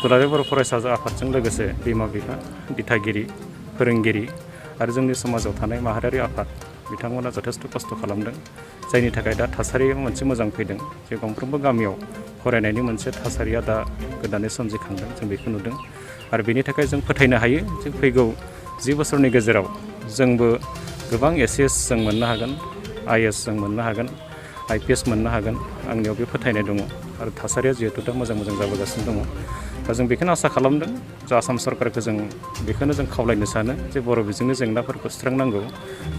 दुलाराय बर' फरायसा आफादजों लोगोसे बिमा बिफा दिथागिरि फोरोंगिरि आरो जोंनि समाजाव थानाय माहारियारि आफाद बिथांमोना जथेस्थ' खस्थ' खालामदों जायनि थाखाय दा थासारिया मोनसे मोजां फैदों जे गंफ्रोमबो गामियाव फरायनायनि मोनसे थासारिया दा गोदानै सोमजिखांदों जों बेखौ नुदों आरो बेनि थाखाय जों फोथायनो हायो जे फैगौ 10 बोसोरनि गेजेराव जोंबो गोबां एसिएस जों मोननो हागोन आइएएस जों मोननो हागोन आइपिएस मोननो हागोन आंनियाव बे फोथायनाय दङ आरो थासारिया जिहेतु दा मोजां जाबोगासिनो दङ दा जों बेखौनो आसा खालामदों जे आसाम सरकारखौ जों बेखौनो जों खावलायनो सानो जे बर' बिजोंनि जेंनाफोरखौ सुस्रांनांगौ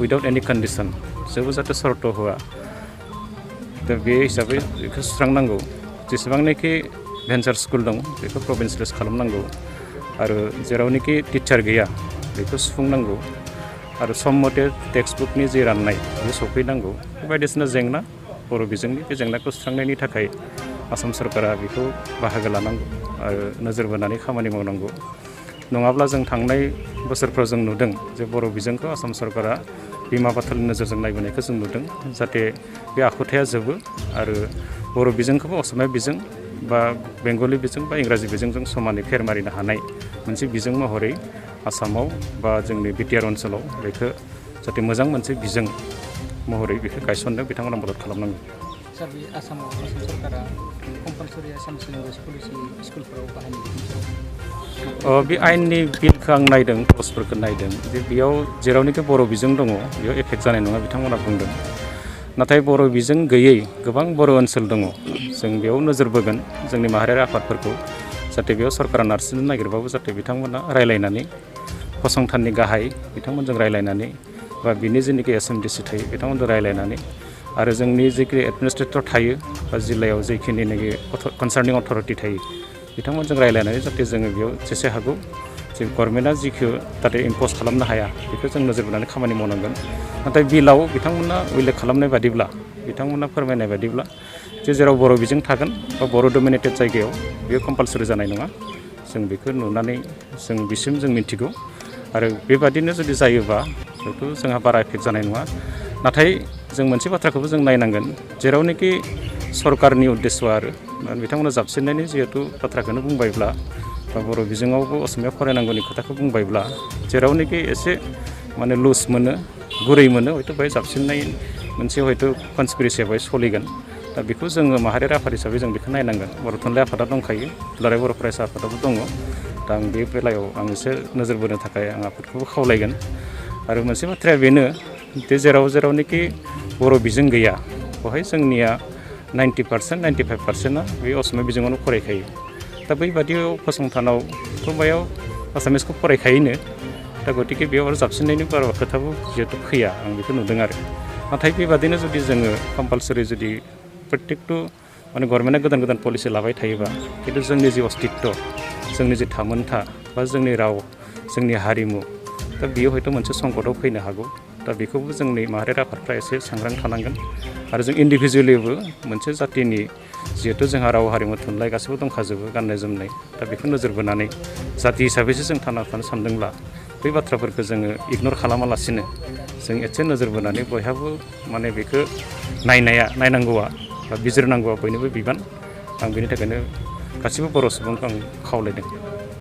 उइदाउट एनि कन्डिसन जेबो जाहाथे सर्त होआ दा बे हिसाबै बेखौ सुस्रांनांगौ जेसेबांनाखि भेन्सार स्कुल दं बेखौ प्रभिन्सियेलाइज खालामनांगौ आरो जेरावनोखि टिचार गैया बेखौ सुफुंनांगौ आरो सम मथे टेक्सटबुकनि जे राननाय बे सफैनांगौ बायदिसिना जेंना बर' बिजोंनि बे जेंनाखौ सुस्रांनायनि थाखाय आसाम सरकारा बेखौ बाहागो लानांगौ आरो नोजोर बोनानै खामानि मावनांगौ नङाब्ला जों थांनाय बोसोरफ्राव जों नुदों जे बर' बिजोंखौ आसाम सरकारा बिमा बाथलनि नोजोरजों नायबोनायखौ जों नुदों जाहाथे बे आखुथाया जोबो आरो बर' बिजोंखौबो असमिया बिजों बा बेंगलि बिजों बा इंराजि बिजोंजों समानै फेर मारिनो हानाय मोनसे बिजों महरै आसामाव बा जोंनि बिटिआर ओनसोलाव बेखौ जाहाथे मोजां मोनसे बिजों महरै बेखौ गायसननो बिथांमोना मदद खालामनांगौ। सार बे आसाम सरकारा कम्पालसरि एसामिस लेंगुवेज पलिसि स्कुलफोराव बाहायनाय बे आयेननि बिलखौ आं नायदों पस्टफोरखौ नायदों जे बेयाव जेरावनोखि बर' बिजों दङ बेयाव एफेक्ट जानाय नङा बिथांमोना बुंदों नाथाय बर' बिजों गैयै गोबां बर' ओनसोल दङ जों बेयाव नोजोर बोगोन जोंनि माहारियारि आफादफोरखौ जाहाथे बेयाव सरकारा नारसिननो नागिरबाबो जाहाथे बिथांमोना रायलायनानै फसंथाननि गाहाय बिथांमोनजों रायलायनानै बा बिनि जेनोखि एसएमडिसि थायो बिथांमोनजों रायलायनानै आरो जोंनि जेखि एडमिनिस्ट्रेटर थायो बा जिल्लायाव जेखिनि कनसार्निं अथरिटि थायो बिथांमोनजों रायलायनानै जाहाथे जोङो बेयाव जेसे हागौ जे गभर्नमेन्टआ जिखौ जाहाथे इम्पज खालामनो हाया बेखौ जों नोजोर बोनानै खामानि मावनांगोन नाथाय बिलाव बिथांमोना उल्लेख खालामनाय बादिब्ला बिथांमोना फोरमायनाय बादिब्ला जे जेराव बर' बिजों थागोन बा बर' डमिनेटेड जायगायाव बेयो कम्पालसरि जानाय नङा जों बेखौ नुनानै जों बिसिम जों मिथिगौ आरो बेबादिनो जुदि जायोबा बेखौ जोंहा बारा एफेक्ट जानाय नङा नाथाय जों मोनसे बाथ्राखौबो जों नायनांगोन जेरावनोखि सरकारनि उद्देश्य आरो बिथांमोना जाबसिननायनि जिहेतु बाथ्राखौनो बुंबायब्ला बा बर' बिजोङावबो असमिया फरायनांगौनि खोथाखौ बुंबायब्ला जेरावनोखि एसे माने लुज मोनो गुरै मोनो हयथ' बेहाय जाबसिननाय मोनसे हयथ' कनस्पिरेसिया बेहाय सोलिगोन दा बेखौ जोङो माहारियारि आफाद हिसाबै जों बेखौ नायनांगोन बर' थुनलाइ आफादा दंखायो दुलाराय बर' फरायसा आफादाबो दङ दा आं बे बेलायाव आं एसे नोजोर बोनो थाखाय आं आफादखौबो खावलायगोन आरो मोनसे बाथ्राया बेनो जे जेरावनोखि बर' बिजों गैया बेवहाय जोंनिया 90% 95%आ बे असमिया बिजोङावनो फरायखायो दा बैबादियाव फसंथानावथ' बेयाव आसामिसखौ फरायखायोनो दा गतिके बेयाव आरो जाबसिननायनि बारा खोथाबो जिहेतु फैया आं बेखौ नुदों आरो नाथाय बेबादिनो जुदि जोङो कम्पालसरि जुदि प्रत्येकटु माने गभर्नमेन्टआ गोदान पलिसि लाबाय थायोबा खिन्थु जोंनि जि अस्तित्व जोंनि जि थामोनथा बा जोंनि राव जोंनि हारिमु दा बेयो हयथ' मोनसे संकटआव फैनो हागौ दा बेखौबो जोंनि माहारियारि आफादफ्रा एसे सांग्रां थानांगोन आरो जों इन्डिभिजुवेलिबो मोनसे जातिनि जिहेतु जोंहा राव हारिमु थुनलाइ गासैबो दंखाजोबो गाननाय जोमनाय दा बेखौ नोजोर बोनानै जाति हिसाबैसो जों थांना थानो सानदोंब्ला बै बाथ्राफोरखौ जोङो इगनर खालामालासिनो जों एसे नोजोर बोनानै बयहाबो माने बेखौ नायनांगौआ बा बिजिरनांगौआ बयनिबो बिबान आं बेनि थाखायनो गासैबो बर' सुबुंखौ आं खावलायदों।